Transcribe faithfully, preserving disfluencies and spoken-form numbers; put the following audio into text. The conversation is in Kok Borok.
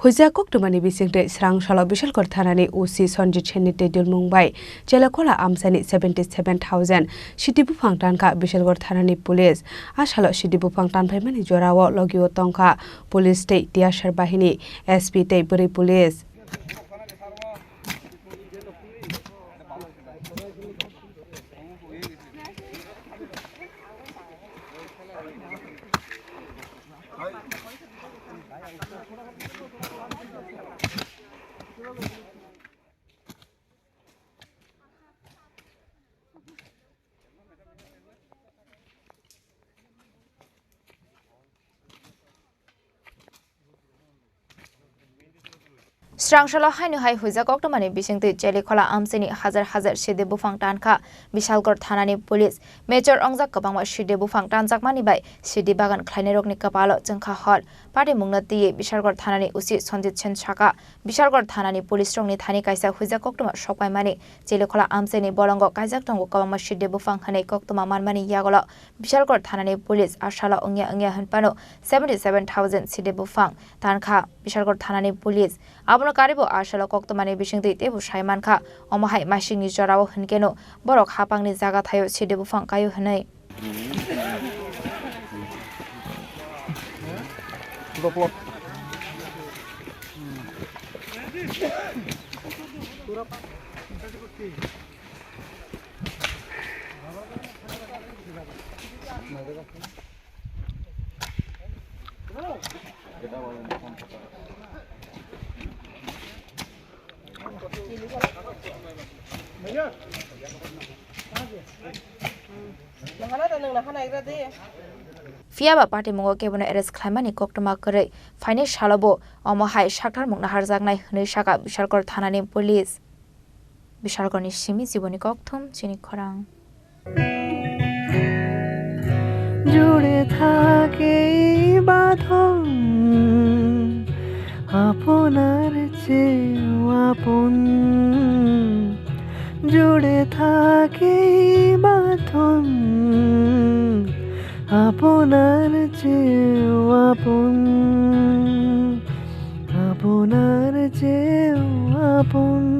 Puja koktwmani bisingtwi Srangsalo Bishalgarh thanani O C Sanjit Sen ni tei dulmung bai Chelekhola amchaini seventy seven thousand sidi buphang tankha Bishalgarh thanani police. A salo sidi buphang tanphaimani jorao logio tongkha police tei tiyasar bahini, S P tei bwrwi police. Srangsalo haino hai huijak koktwmani bisingtwi Chelekhola amchaini hajar hajar sidi buphang tankha Bishalgarh thanani police. Mechor wngjak kwbangma sidi buphang tanjakmani bai sidi bagan khlainairokni kwpalo chwngkha hor. Patimungno twiwi Bishalgarh thanani O C Sanjit Sen saka, Bishalgarh thanani police rokni thani kaisa huijak koktwma sokpaimani Chelekhola amchaini bolongo kaijak tongo kwbangma sidi buphang hwnwi koktwma manmani yagulo Bishalgarh thanani police a salo wngya wngya hwnphano seventy seven thousand sidi buphang tankha Bishalgarh thanani police. Abono karibo a salo koktwmani bisingtwi teibo sai mankha, omo hai masingni jorao hwnkeno borok hapangni jaga thaio sidi buphang kaio hwnwi. Phiya ba patimungo kebono arrest khlaimani koktwma kwrwi phainai salobo omo hai sakthar mung naharjaknai hwnwi saka Bishalgarh thanani police. Bishalgarhni simi Jiboni Kokthum chini khorang. জুড়ে থাকে এই বাঁধন, আপনার চেয়েও আপন। জুড়ে থাকে এই বাঁধন, আপনার চেয়েও আপন, আপনার চেয়েও আপন।